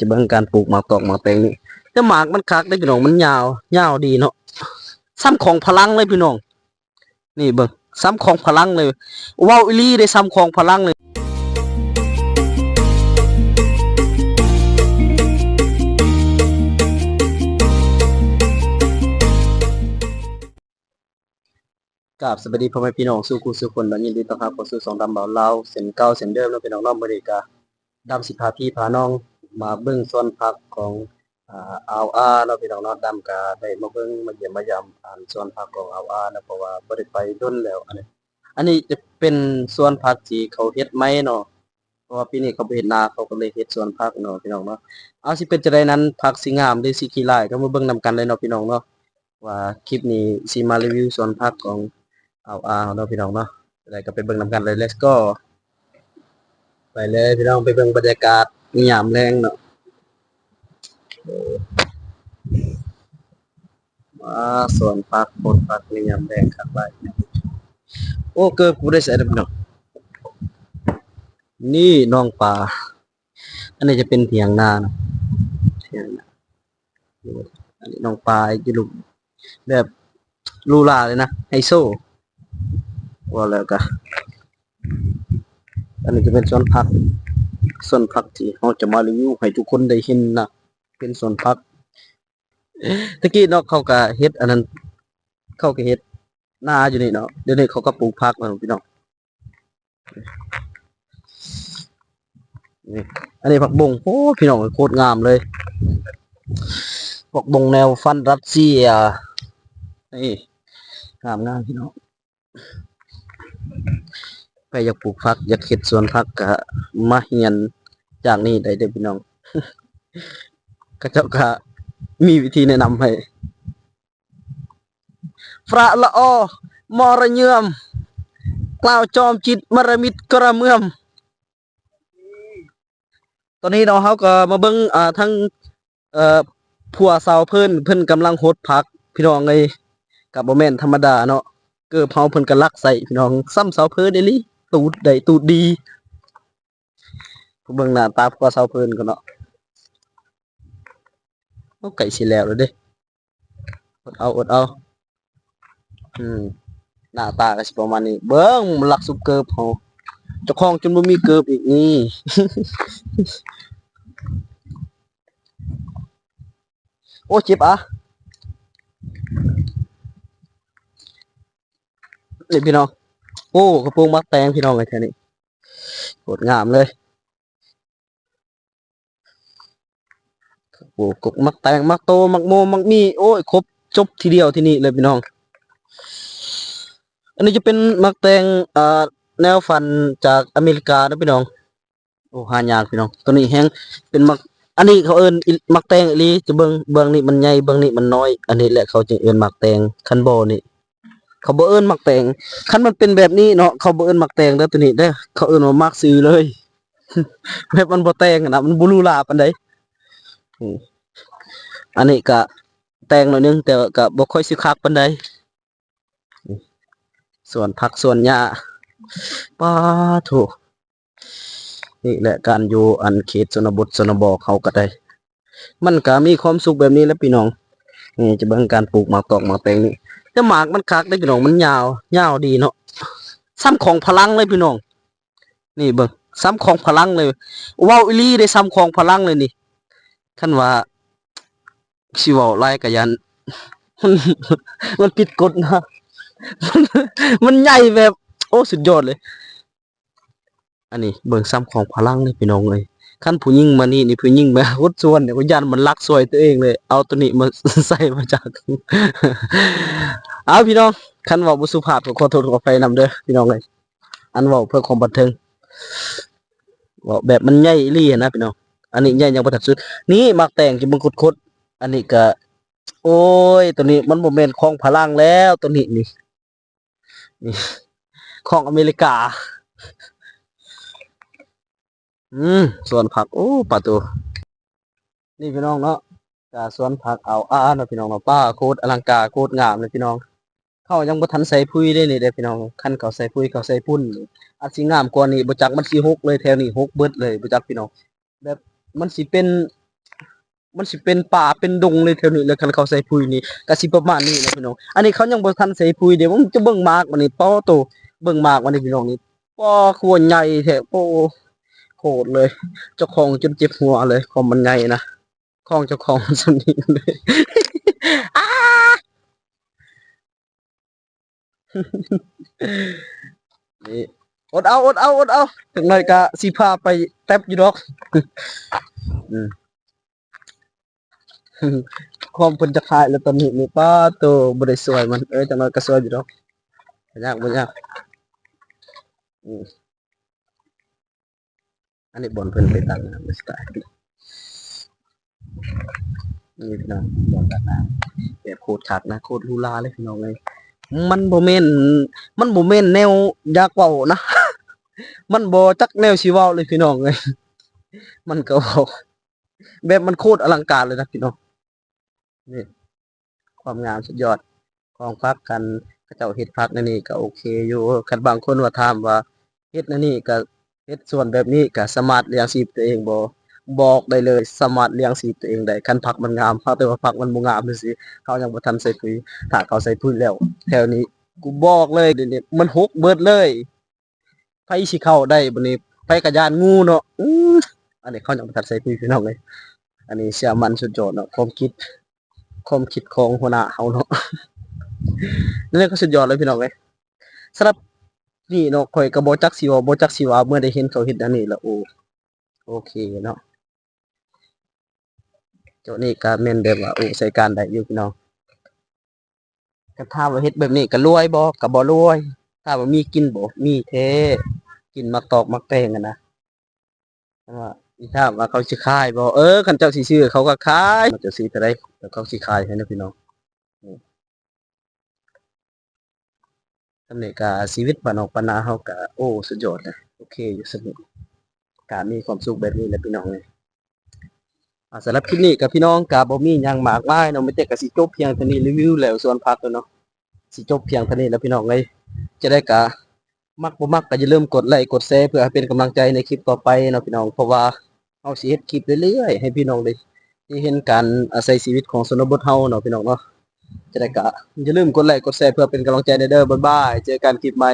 ຈະເບິ່ງການປູກໝາກຕອກໝາກແຕງນີ້ ແຕ່ໝາກມັນຄັກເດ້ພີ່ນ້ອງ ມັນຍາວ ຍາວດີເນາະ ສ່ຳຂອງຝຣັ່ງເລີຍພີ່ນ້ອງ. ນີ້ເບິ່ງ ສ່ຳຂອງຝຣັ່ງເລີຍ ເວົ້າອີ່ຫຼີເດ້ ສ່ຳຂອງຝຣັ່ງເລີຍ. ກາບສະບາຍດີພໍ່ແມ່ພີ່ນ້ອງສູ່ຄູ່ສູ່ຄົນເນາະ ຍິນດີຕ້ອນຮັບເຂົ້າສູ່ຊ່ອງດຳບ່າວລາວເຊັ່ນເກົ່າເຊັ່ນເດີມເນາະພີ່ນ້ອງເນາະ. ມື້ນີ້ກະດຳຊິພາພີ່ພານ້ອງມາເບິ່ງສວນຜັກຂອງ ອ່າ ອາວອາເນາະພີ່ນ້ອງເນາະ. ດຳກະໄດ້ມາເບິ່ງມາຢ້ຽມມາຢາມ ອັນ ສວນຜັກຂອງອາວອາເນາະ ເພາະວ່າບໍ່ໄດ້ໄປດົນແລ້ວ. ອັນນີ້ ອັນນີ້ຈະເປັນສວນຜັກທີ່ເຂົາເຮັດໃໝ່ເນາະ ເພາະວ່າປີນີ້ເຂົາບໍ່ເຮັດນາ ເຂົາກໍເລີຍເຮັດສວນຜັກເນາະພີ່ນ້ອງເນາະ. ເອົາ ຊິເປັນຈັ່ງໃດນັ້ນ ຜັກຊິງາມ ຫຼື ຊິຂີ້ຮ້າຍ ກໍມາເບິ່ງນຳກັນເລີຍເນາະພີ່ນ້ອງເນາະ ວ່າຄລິບນີ້ຊິມາຣີວິວສວນຜັກຂອງອາວອາເນາະພີ່ນ້ອງເນາະ. ຈັ່ງໃດກໍໄປເບິ່ງນຳກັນເລີຍ Let's go. ໄປເລີຍພີ່ນ້ອງ ໄປເບິ່ງບັນຍາກາດຍາມແລງເນາະ. ວ້າ ສວນຜັກ ໂພດຜັກໃນຍາມແລງຄັກຫຼາຍ. ໂອ້ ເກີບກູໄດ້ໃສ່ເດີພີ່ນ້ອງ. ນີ້ໜອງປາ ອັນນີ້ຈະເປັນຖຽງນາເນາະ ຖຽງນາ. ອັນນີ້ໜອງປາຢູ່ລຸ່ມ ແບບຫຼູຫຼາເລີຍນະ ໄຮໂຊ. ເວົ້າແລ້ວກະ ອັນນີ້ຈະເປັນສວນຜັກ ສວນຜັກທີ່ເຮົາຈະມາຣີວິວໃຫ້ທຸກຄົນໄດ້ເຫັນນະ ເປັນສວນຜັກ. ແຕ່ກີ້ເນາະ ເຂົາກະເຮັດອັນນັ້ນ ເຂົາກະເຮັດນາຢູ່ນີ້ເນາະ ດຽວນີ້ເຂົາກະປູກຜັກແລ້ວພີ່ນ້ອງ. ນີ້ ອັນນີ້ຜັກບົ້ງ ໂອ້ ພີ່ນ້ອງເອີຍ ໂຄດງາມເລີຍ ຜັກບົ້ງແນວພັນຣັດເຊຍ ນີ້ ງາມໆ ພີ່ນ້ອງ. ໃຜຢາກປູກຜັກ ຢາກເຮັດສວນຜັກ ກະມາຮຽນຈາກນີ້ໄດ້ເດີພີ່ນ້ອງ. ເຂົາເຈົ້າກະມີວິທີແນະນຳໃຫ້. ພຣະລະອໍ ມໍຣະເຍືອມ ກ່າວຈອມຈິດ ມະຣະມິດກະຣະເມືອມ. ຕອນນີ້ເນາະ ເຮົາກໍມາເບິ່ງ ອ່າ ທາງ ເອີ ຜົວສາວເພິ່ນ ເພິ່ນກຳລັງຫົດຜັກ ພີ່ນ້ອງເອີຍ ກໍບໍ່ແມ່ນທຳມະດາເນາະ. ເກີບເຮົາເພິ່ນກໍລັກໃສ່ ພີ່ນ້ອງ ສ່ຳສາວເພິ່ນອີ່ຫຼີ ຕູດໄດ້ຕູດດີ. ເບິ່ງໜ້າຕາຜົວສາວເພິ່ນກ່ອນເນາະ. ໂອ້ ໃກ້ຊິແລ້ວແລ້ວເດ້. ອົດເອົາ ອົດເອົາ. ອືມ ໜ້າຕາກໍຊິປະມານນີ້. ເບິ່ງ ມັນລັກຊຸບເກີບເຮົາ. ເຈົ້າຂອງຈົນບໍ່ມີເກີບອີກນີ້. ໂອ້ ເຈັບອະ. ນີ້ພີ່ນ້ອງ. ໂອ້ ກະປູກໝາກແຕງ ພີ່ນ້ອງເອີຍ ແຖວນີ້. ໂຄດງາມເລີຍ. ໂອ້ ກົກໝາກແຕງ ໝາກໂຕ ໝາກໂມ ໝາກມີ້ ໂອ້ຍ ຄົບຈົບທີດຽວທີ່ນີ້ເລີຍພີ່ນ້ອງ. ອັນນີ້ຈະເປັນໝາກແຕງ ອ່າ ແນວພັນຈາກອາເມລິກາເດີພີ່ນ້ອງ. ໂອ້ ຫາຍາກພີ່ນ້ອງ. ໂຕນີ້ແຮງເປັນໝາກ ອັນນີ້ເຂົາເອີ້ນໝາກແຕງອີ່ຫຼີ. ຈະເບິ່ງ ເບື້ອງນີ້ມັນໃຫຍ່ ເບື້ອງນີ້ມັນນ້ອຍ. ອັນນີ້ແຫຼະເຂົາຈຶ່ງເອີ້ນໝາກແຕງ. ຄັນບໍ່ນີ້ ເຂົາບໍ່ເອີ້ນໝາກແຕງ. ຄັນມັນເປັນແບບນີ້ເນາະ ເຂົາບໍ່ເອີ້ນໝາກແຕງເດີ ໂຕນີ້ເດີ ເຂົາເອີ້ນວ່າໝາກຊື່ເລີຍ. ແບບມັນບໍ່ແຕງຫັ້ນນະ ມັນບໍ່ຫຼູຫຼາປານໃດ. ອືມ ອັນນີ້ກະແຕງໜ້ອຍໜຶ່ງ ແຕ່ກະບໍ່ຄ່ອຍຊິຄັກປານໃດ. ສວນຜັກສວນຫຍ້າ ປາໂທ້. ນີ້ແຫຼະການຢູ່ອັນເຂດຊົນນະບົດຊົນນະບອກເຮົາກໍໄດ້ ມັນກະມີຄວາມສຸກແບບນີ້ແຫຼະພີ່ນ້ອງ. ນີ້ຈະເບິ່ງການປູກໝາກຕອກໝາກແຕງນີ້ ແຕ່ໝາກມັນຄັກເດ້ພີ່ນ້ອງ ມັນຍາວ ຍາວດີເນາະ ສ່ຳຂອງຝຣັ່ງເລີຍພີ່ນ້ອງ. ນີ້ເບິ່ງ ສ່ຳຂອງຝຣັ່ງເລີຍ ເວົ້າອີ່ຫຼີເດ້ ສ່ຳຂອງຝຣັ່ງເລີຍນີ້ ຄັນວ່າ ຊິເວົ້າຫຼາຍກະຢ້ານ ມັນ ມັນຜິດກົດນະ ມັນ ມັນໃຫຍ່ແບບ ໂອ້ ສຸດຍອດເລີຍ. ອັນນີ້ເບິ່ງ ສ່ຳຂອງຝຣັ່ງເລີຍພີ່ນ້ອງເອີຍ. ຄັນຜູ້ຍິງມານີ້ນີ້ ຜູ້ຍິງມາຫົດສວນນີ້ ຢ້ານມັນລັກຊ່ວຍຕົວເອງເລີຍ ເອົາໂຕນີ້ມາໃສ່ມາຈັກ. ເອົາພີ່ນ້ອງ ຄັນເວົ້າບໍ່ສຸພາບກໍຂໍໂທດຂໍອະໄພນຳເດີພີ່ນ້ອງເອີຍ. ອັນເວົ້າເພື່ອຄວາມບັນເທີງ ເວົ້າແບບມັນໃຫຍ່ອີ່ຫຼີຫັ້ນນະພີ່ນ້ອງ. ອັນນີ້ໃຫຍ່ຍັງບໍ່ທັນສຸດ. ນີ້ໝາກແຕງທີ່ເບິ່ງຄົດໆ ອັນນີ້ກະ ໂອ້ຍ ໂຕນີ້ມັນບໍ່ແມ່ນຂອງຝຣັ່ງແລ້ວ ໂຕນີ້ນີ້ ນີ້ຂອງອາເມລິກາ. ອືມ ສວນຜັກ ໂອ້ ປາໂຕ. ນີ້ພີ່ນ້ອງເນາະ ກະສວນຜັກອາວອາເນາະພີ່ນ້ອງເນາະ. ປາ ໂຄດອະລັງກາ ໂຄດງາມເລີຍພີ່ນ້ອງ. ເຂົາຍັງບໍ່ທັນໃສ່ປຸ໋ຍເດ້ນີ້ເດ້ພີ່ນ້ອງ. ຄັນເຂົາໃສ່ປຸ໋ຍ ເຂົາໃສ່ຝຸ່ນ ອາດຊິງາມກວ່ານີ້ ບໍ່ຈັກມັນຊິຫົກເລີຍ ແຖວນີ້ຫົກເບິດເລີຍ ບໍ່ຈັກພີ່ນ້ອງ. ແບບມັນຊິເປັນ ມັນຊິເປັນປ່າເປັນດົງເລີຍແຖວນີ້ ແລ້ວຄັນເຂົາໃສ່ປຸ໋ຍນີ້ກະຊິປະມານນີ້ແຫຼະພີ່ນ້ອງ. ອັນນີ້ເຂົາຍັງບໍ່ທັນໃສ່ປຸ໋ຍເດ ມັນຈະເບິ່ງໝາກມັນນີ້ ປາໂຕ ເບິ່ງໝາກມັນນີ້ພີ່ນ້ອງນີ້ ປາ ຄືວ່າໃຫຍ່ແທ້ ໂອ້ ໂຄດເລີຍ ເຈົ້າຂອງຈົນເຈັບຫົວເລີຍ ຄວາມມັນໃຫຍ່ນະ ຂອງເຈົ້າຂອງມັນສ່ຳນີ້ເລີຍ ອ້າ ນີ້ ອົດເອົາ ອົດເອົາ ອົດເອົາ ຈັກໜ້ອຍກະຊິພາໄປແຕັບຢູ່ດອກ ອືມ ຄວາມເພິ່ນຈະຂາຍແລ້ວຕອນນີ້ນີ້ ປາໂຕ ບໍ່ໄດ້ຊ່ວຍມັນ ເອີ ຈັກໜ້ອຍກະຊ່ວຍຢູ່ດອກ ບໍ່ຍາກ ບໍ່ຍາກ ອືມ ອັນນີ້ບ່ອນເພິ່ນໄປຕັກນ້ຳ ສະຕາຍ ນີ້ພີ່ນ້ອງ ບ່ອນຕັກນ້ຳ ແບບໂຄດຄັກນະ ໂຄດຫຼູຫຼາເລີຍພີ່ນ້ອງເອີຍ ມັນບໍ່ແມ່ນ ມັນບໍ່ແມ່ນແນວຢາກເວົ້ານະ ມັນບໍ່ຈັກແນວຊິເວົ້າເລີຍພີ່ນ້ອງເອີຍ ມັນກະເວົ້າ ແບບມັນໂຄດອະລັງການເລີຍນະພີ່ນ້ອງ ນີ້ ຄວາມງາມສຸດຍອດຂອງຜັກ ຄັນເຂົາເຈົ້າເຮັດຜັກແນວນີ້ກະໂອເຄຢູ່ ຄັນບາງຄົນວ່າຖາມວ່າເຮັດແນວນີ້ກະ ເຮັດສວນແບບນີ້ກະສາມາດລ້ຽງຊີບຕົວເອງບໍ່? ບອກໄດ້ເລີຍ ສາມາດລ້ຽງຊີບຕົວເອງໄດ້ ຄັນຜັກມັນງາມ ຫາກແຕ່ວ່າຜັກມັນບໍ່ງາມຊື່ໆ ເຮົາຍັງບໍ່ທັນໃສ່ປຸ໋ຍ ຖ້າເຂົາໃສ່ປຸ໋ຍແລ້ວ ແຖວນີ້ ກູບອກເລີຍ ດຽວນີ້ມັນຫົກເບິດເລີຍ ໃຜຊິເຂົ້າໄດ້ບາດນີ້ ໃຜກະຢ້ານງູເນາະ ອື ອັນນີ້ເຂົາຍັງບໍ່ທັນໃສ່ປຸ໋ຍພີ່ນ້ອງເອີຍ ອັນນີ້ເຊື່ອໝັ້ນສຸດຍອດເນາະ ຄວາມຄິດ ຄວາມຄິດຂອງຫົວໜ້າເຮົາເນາະ ນັ້ນແຫຼະ ກະສຸດຍອດເລີຍພີ່ນ້ອງເອີຍ ສຳລັບນີ້ເນາະ ຂ້ອຍກະບໍ່ຈັກຊິເວົ້າ ບໍ່ຈັກຊິວ່າ ເມື່ອໄດ້ເຫັນເຂົາເຮັດອັນນີ້ລະ ໂອ ໂອເຄເນາະ ໂຕນີ້ກະແມ່ນແບບວ່າ ໂອ ໃຊ້ການໄດ້ຢູ່ພີ່ນ້ອງ ກະຖາມວ່າເຮັດແບບນີ້ກະລວຍບໍ່? ກະບໍ່ລວຍ ຖາມວ່າມີກິນບໍ່? ມີແທ້ ກິນໝາກຕອກໝາກແຕງຫັ້ນນະ ຄັນວ່າ ຖາມວ່າເຂົາຊິຂາຍບໍ່? ເອີ ຄັນເຈົ້າຊິຊື້ເຂົາກະຂາຍ ເຈົ້າຊື້ເທົ່າໃດ ແລ້ວເຂົາຊິຂາຍໃຫ້ນະພີ່ນ້ອງ ອືມ ສ່ຳນີ້ກະຊີວິດບ້ານນອກບ້ານນາເຮົາກະ ໂອ້ ສຸດຍອດແຫຼະ ໂອເຄຢູ່ສ່ຳນີ້ ກະມີຄວາມສຸກແບບນີ້ແຫຼະພີ່ນ້ອງເອີຍ ອ່າ ສຳລັບຄລິບນີ້ກະພີ່ນ້ອງກະບໍ່ມີຫຍັງມາກມາຍເນາະ ມີແຕ່ກະຊິຈົບພຽງເທົ່ານີ້ ຣີວິວແລ້ວສວນຜັກເນາະ ຊິຈົບພຽງເທົ່ານີ້ແຫຼະພີ່ນ້ອງເອີຍ ຈັ່ງໃດກະ ມັກບໍ່ມັກກະຢ່າລືມກົດໄລ້ກົດແຊ ເພື່ອໃຫ້ເປັນກຳລັງໃຈໃນຄລິບຕໍ່ໄປເນາະພີ່ນ້ອງ ເພາະວ່າເຮົາຊິເຮັດຄລິບເລື້ອຍໆ ໃຫ້ພີ່ນ້ອງໄດ້ ໄດ້ເຫັນການອາໄສຊີວິດຂອງຊົນນະບົດເຮົາເນາະພີ່ນ້ອງເນາະ ຈັ່ງໃດກະຢ່າລືມກົດໄລ້ກົດແຊ ເພື່ອເປັນກຳລັງໃຈແດ່ເດີ້ ບາຍບາຍ ເຈີກັນຄລິບໃໝ່.